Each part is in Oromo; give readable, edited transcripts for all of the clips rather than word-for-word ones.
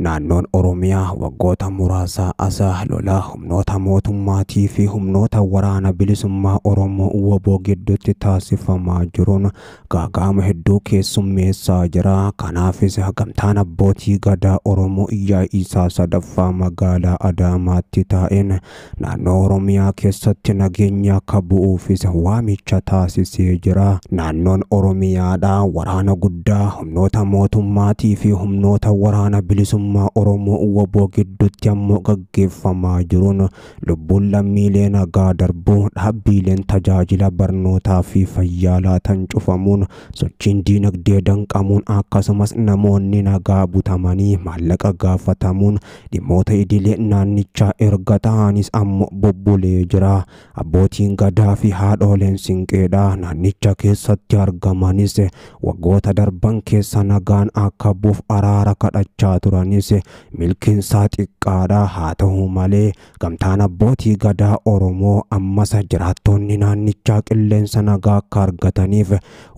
Naannoon Oromiyaa waggoota muraasaa as lola humnoota mootummaatii fi humnoota waraana bilisummaa Oromoo WBO gidduutti taasifamaa jiruun gaaga'ama hedduu keessummeessaa jira. Kanaafis gamtaan abbootii gadaa Oromoo yaa'ii isaa sadaffaa magaalaa Adaamaatti taa'een naannoo Oromiyaa keessatti nageenya akka bu'uufis waamicha taasisee jira. Naannoon Oromiyaadhaa waraana guddaa humnoota mootummaatii fi humnoota waraana bilisummaa Oromoo WBO gidduutti ammoo gaggeeffamaa jiruun lubbuun lammiilee nagaa darbuu, dhaabbileen tajaajila barnootaa fi fayyaa laatan cufamuun, sochiin diinagdee danqamuun, akkasumas namoonni nagaa butamanii maallaqa gaafatamuun dhimmoota idilee naannichaa erga ta'anis ammoo bubbulee jira. Abbootiin gadaa fi haadholeen siinqeedhaa naannicha keessatti argamanis waggoota darban keessa nagaan akka bu'uuf araara kadhachaa turanis milkiinsaa xiqqaadha. Haa ta'u malee gamtaan abbootii gadaa Oromoo ammas jiraattonni naannichaa qilleensa nagaa akka argataniif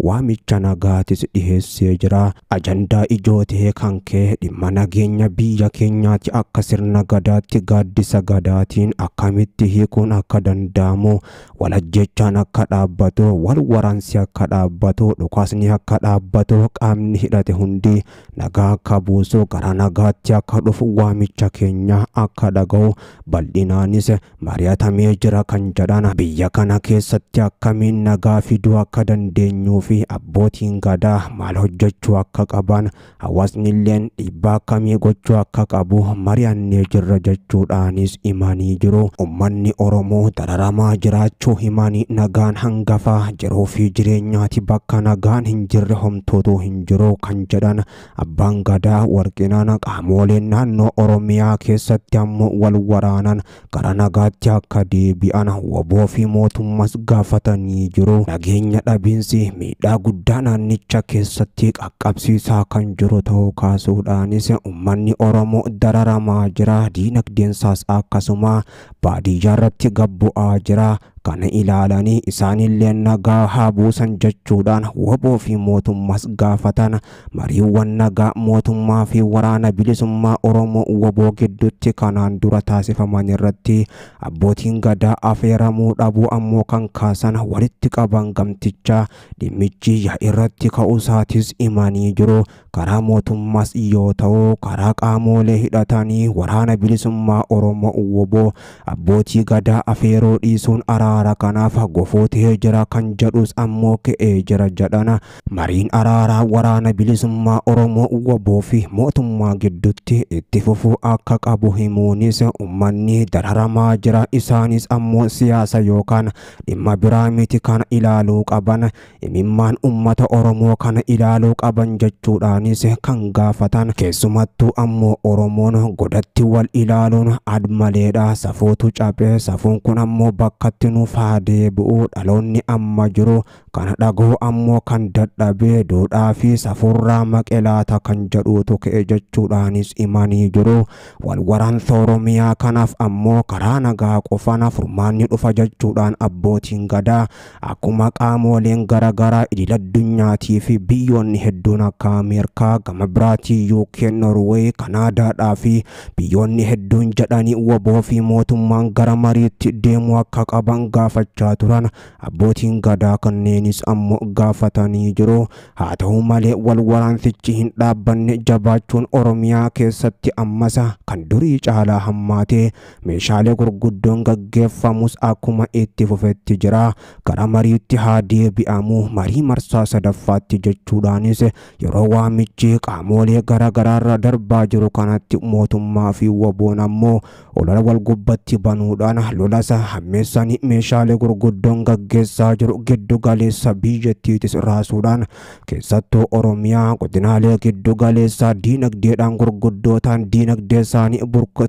waamicha nagaatis dhiheessee jira. Ajandaa ijoo ta'e kan ka'e dhimma nageenya biyya keenyaati akka sirna gadaatti gaaddisa gadaatiin akkamitti hiikuun akka danda'amu, walajjechaan akka dhaabbatu, wal waraansi akka dhaabbatu, dhukaasni akka dhaabbatu, qaamni hidhate hundi nagaa akka buusu, gara nagaatti akka dhufu waamicha keenya akka dhaga'u bal'inaanis mari'atamee jira kan jedhan, biyya kana keessatti akkamiin nagaa fiduu akka dandeenyuu fi abbootiin gadaa maal hojjechuu akka qaban, hawaasni illeen dhiibbaa akkamii gochuu akka qabu mari'annee jirra jechuudhaanis himanii jiru. Uummanni Oromoo dararamaa jiraachuu himanii nagaan hangafaa jiruu fi jireenyaati, bakka nagaan hin jirre homtuutu hin jiru kan jedhan abbaan gadaa Warqinaan, qaamoleen naannoo Oromiyaa keessatti ammoo wal waraanan gara nagaatti akka deebi'an WBO fi mootummas gaafatanii jiru. Nageenya dhabiinsi miidhaa guddaa naannicha keessatti qaqqabsiisaa kan jiru ta'uu kaasuudhaanis uummanni Oromoo dararamaa jira, diinagdeensaas akkasuma baadiyyaa irratti gabbu'aa jira. Kana ilaalanii isaanillee nagaa haa buusan jechuudhaan WBO fi mootummas gaafatan. Mariiwwan nagaa mootummaa fi waraana bilisummaa Oromoo WBO gidduutti kanaan dura taasifaman irratti abbootiin gadaa affeeramuu dhabuu ammoo kan kaasan walitti qaban gamtichaa dhimmichi yaa'ii irratti ka'uusaatis himanii jiru. Karaa mootummaas yoo ta'u karaa qaamolee hidhatanii waraana bilisummaa Oromoo WBO abbootii gadaa affeeruu dhiisuun araara kanaaf gufuu ta'ee jira kan jedhus ammoo ka'ee jira jedhana. Mariin araaraa waraana bilisummaa Oromoo WBO fi mootummaa gidduutti itti fufuu akka qabu himuunis uummanni dararamaa jira, isaanis ammoo siyaasa yookaan dhimma biraa miti kana ilaaluu qaban, imimmaan uummata Oromoo kana ilaaluu qaban jechuudhaanis kan gaafatan. Keessumattuu ammoo Oromoon godatti wal ilaaluun admaleedha, safuutu cabee, safuun kun ammoo bakkatti nuuf haa deebi'u, dhaloonni amma jiru kana dhaga'u ammoo kan dadhabee duudhaa fi safuurraa maqelaata kan jedhuutu ka'e jechuudhaanis himanii jiru. Wal waraansa Oromiyaa kanaaf ammoo karaa nagaa qofaan furmaanni dhufa jechuudhaan abbootiin gadaa akkuma qaamoleen garaagaraa idil addunyaatii fi biyyoonni hedduun akka Ameerikaa, gama biraatii UK, Norway, Kanaadaadhaa fi biyyoonni hedduun jedhanii WBO fi mootummaan gara mariitti deemuu akka qaban gaafachaa turan abbootiin gadaa kanneenis ammoo gaafatanii jiru. Haa ta'u malee wal waraansichi hin dhaabbanne jabaachuun Oromiyaa keessatti ammas kan durii caalaa hammaatee meeshaalee gurguddoon gaggeeffamus akkuma itti fufetti jira. Gara mariitti haa deebi'amu marii marsaa sadaffaatti jechuudhaanis yeroo waamichi qaamolee garaagaraarra darbaa jiru kanatti mootummaa fi WBOn ammoo olola wal gubbatti banuudhaan lolasa hammeessanii meeshaalee gurguddoon gaggeessaa jiru giddu galeessa biyyattiitis raasuudhaan keessattuu Oromiyaa godinaalee giddu galeessaa diinagdeedhaan gurguddootaan diinagdee isaanii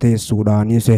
burkuteessuudhaanis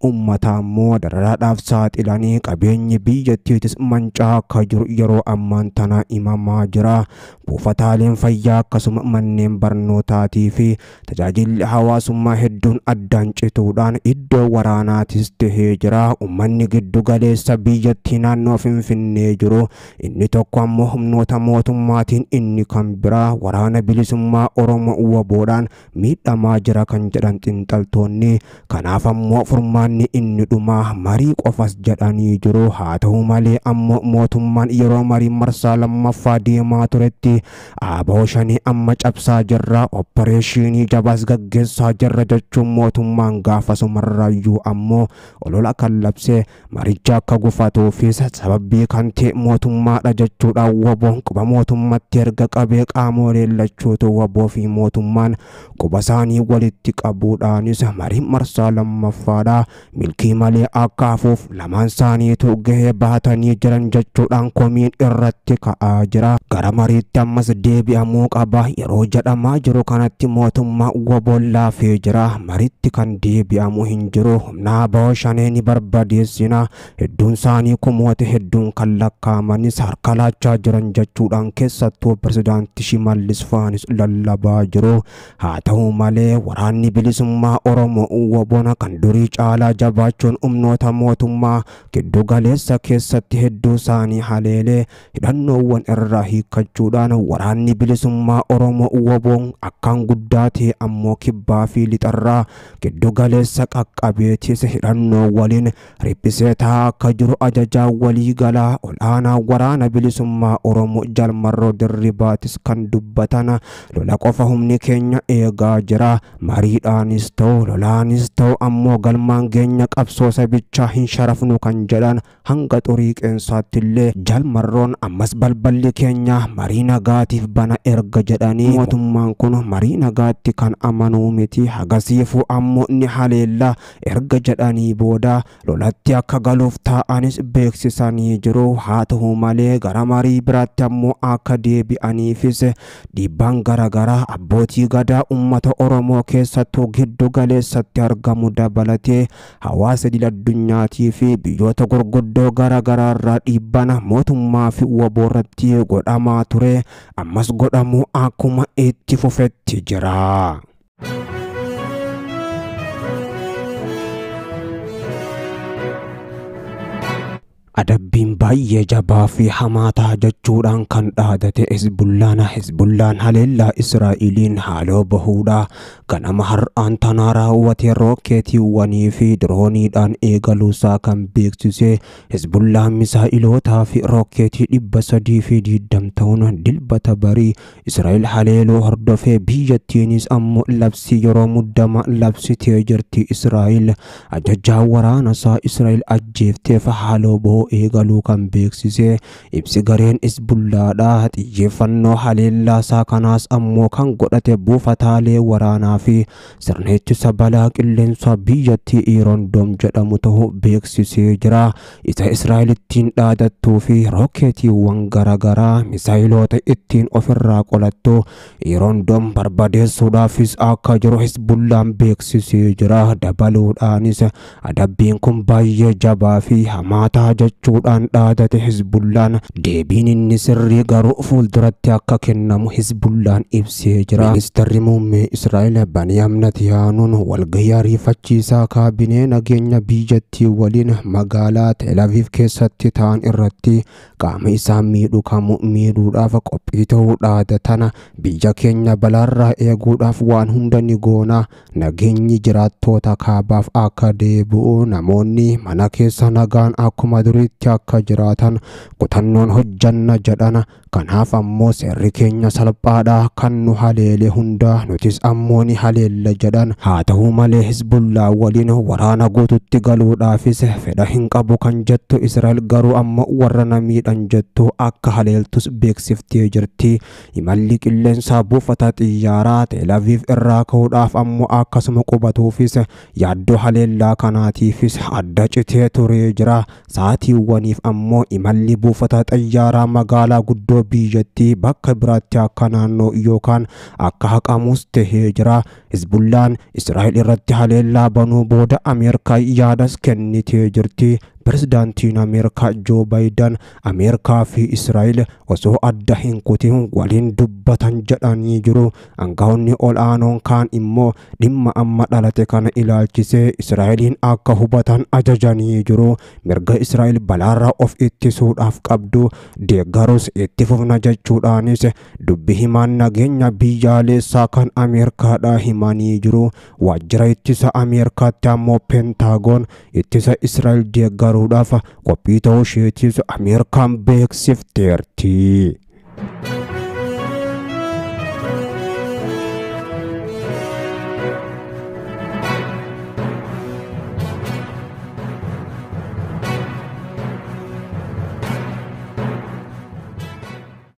uummata ammoo dararaadhaaf saaxilanii qabeenyi biyyattiitis mancaa akka jiru yeroo ammaan tana himamaa jira. Buufataaleen fayyaa akkasuma manneen barnootaatii fi tajaajilli hawaasummaa hedduun addaan cituudhaan iddoo waraanaatis tahee jira. Uummanni giddu galeessa biyyattii naannoo Finfinnee jiru. Inni tokko ammoo humnoota mootummaatiin, inni kan biraa waraana bilisummaa Oromoo WBOdhaan miidhamaa jira kan jedhan xiinxaltoonni. Kanaaf ammoo furmaanni inni dhumaa marii qofas jedhanii jiru. Haa ta'u malee ammoo mootummaan yeroo marii marsaa lammaffaa deemaa turetti ABO shanii amma cabsaa jirra, oppareeshinii jabaas gaggeessaa jirra jechuun mootummaan gaafasumarraayyuu ammoo olola kan labsee maricha akka gufatuufis sababii kan ta'e mootummaadha jechuudhaan WBOn quba mootummatti erga qabee qaamoleen lachuutu WBO fi mootummaan quba isaanii walitti qabuudhaanis marii marsaa lammaffaadha milkii malee akka hafuuf lamaan isaaniitu gahee baatanii jiran jechuudhaan komiin irratti ka'aa jira. Gara mariitti ammas deebi'amuu qaba yeroo jedhamaa jiru kanatti mootummaa WBOn laafee jira. Mariitti kan deebi'amu hin jiru. Humna ABO shanee ni barbadeessina, hedduun isaanii kumoota hedduun kan lakkaa'amanis harka laachaa jiran jechuudhaan keessattuu pirezidaantii Shimallis faanis lallabaa jiru. Haa ta'u malee waraanni bilisummaa Oromoo WBOn kan durii caalaa jabaachuun humnoota mootummaa giddu galeessa keessatti hedduu isaanii haleelee hidhannoowwan irraa hiikkachuudhaan waraanni bilisummaa Oromoo WBOn akkaan guddaa ta'e ammoo kibbaa fi lixarraa giddu galeessa qaqqabeetis hidhannoo waliin riphisee taa'aa akka jiru ajajaa walii galaa ol'aanaa waraana bilisummaa Oromoo Jalmarroo Dirribaatis kan dubbatan. Lola qofa humni keenya eegaa jira, mariidhaanis ta'u lolaanis ta'u ammoo galmaan geenya qabsoo sabichaa hin sharafnu kan jedhan hanga xurii qeensaatti illee Jalmarroon ammas balballi keenya marii nagaatiif bana erga jedhanii mootummaan kun marii nagaatti kan amanuu miti, hagasiifuu ammoo ni haleella erga jedhanii booda lolatti akka galuuf taa'anis beeksisanii jiru. Haa ta'u malee gara marii biraatti ammoo akka deebi'aniifis dhiibbaan garaagaraa abbootii gadaa uummata Oromoo keessattuu giddu galeessatti argamu dabalatee hawaasa idil addunyaatii fi biyyoota gurguddoo garaagaraa irraa dhiibbaan mootummaa fi WBO irratti godhamaa ture ammas godhamuu akkuma itti fufetti jira. Adabbiin baay'ee jabaa fi hamaa ta'a jechuudhaan kan dhaadate Hizbullaan haleellaa Israa'eliin haaloo bahuudha. Ganama har'aan tanaa raawwate rookeetiiwwanii fi dirooniidhaan eegaluusaa kan beeksise Hizbullaan misaa'ilootaa fi rookeetii 320 ta'uun dilbata barii Israa'el haleeluu hordofee biyyattiinis ammoo labsii yeroo muddama labsitee jirti. Israa'el ajajaa waraanasaa Israa'el ajjeefteef haaloo bahuu eegaluu kan beeksise ibsi gareen Hizbullaadha. Xiyyeeffannoo haleellaasaa kanaas ammoo kan godhate buufataalee waraanaa fi sirna ittisa balaa qilleensaa biyyattii Iroondoom jedhamu ta'uu beeksisee jira. Isa Israa'el ittiin dhaadattuu fi rookeetiiwwan garaagaraa misaayiloota ittiin ofirraa qolattu Iroondoom barbadeessuudhaafis akka jiru Hizbullaan beeksisee jira. Dabaluudhaanis adabbiin kun baay'ee jabaa fi hamaa ta'a jechuudhaan dhaadate Hizbullaan. Deebiin inni sirrii garuu fuulduratti akka kennamu Hizbullaan ibsee jira. Ministeerri muummee Israa'el Baniyaam Netanyaahuun walgahii ariifachiisaa kaabinee nageenya biyyattii waliin magaalaa Tel Aviv keessatti ta'an irratti qaama isaa miidhu kamuu miidhuudhaaf qophii ta'uu dhaadatana. Biyya keenya balaarraa eeguudhaaf waan hunda ni goona. Nageenyi jiraattoota kaabaaf akka deebi'u namoonni mana keessa nagaan akkuma duriitti akka jiraatan kutannoon hojjanna jedhana. Kanaaf ammoo seerri keenya salphaadha, kan nu haleele hunda nutis ammoo ni haleella jedhan. Haa ta'u malee Hizbullaa waliin waraana guututti galuudhaafis fedha hin qabu kan jettu Israa'el garuu amma warra na miidhan jettu akka haleeltus beeksiftee jirti. Imalli qilleensaa buufata xiyyaaraa Tel Aviv irraa ka'uudhaaf ammoo akkasuma qubatuufis yaaddoo haleellaa kanaatiifis adda citee turee jira. Sa'aatiiwwaniif ammoo imalli buufata xiyyaaraa magaalaa guddoo biyyattii bakka biraatti akka naannoo yookaan akka haqamus tahee jira. Hizbullaan Israa'el irratti haleellaa banuu booda Ameerikaa yaadas kennitee jirti. Pirezidaantiin Ameerikaa Joo Baayidan Ameerikaa fi Israa'el osoo adda hin kutin waliin dubbatan jedhanii jiru. Aangawoonni ol aanoon kaan immoo dhimma amma dhalate kana ilaalchisee Israa'eliin akka hubatan ajajanii jiru. Mirga Israa'el balaarraa of ittisuudhaaf qabdu deeggarus itti fufna jechuudhaanis dubbi himaan nageenya biyyaalessaa kan Ameerikaadhaa himanii jiru. Waajjira ittisa Ameerikaatti ammoo Peentaagoon ittisa Israa'el deeggaruudhaaf qophii ta'uu isheetis Ameerikaan beeksifteerti.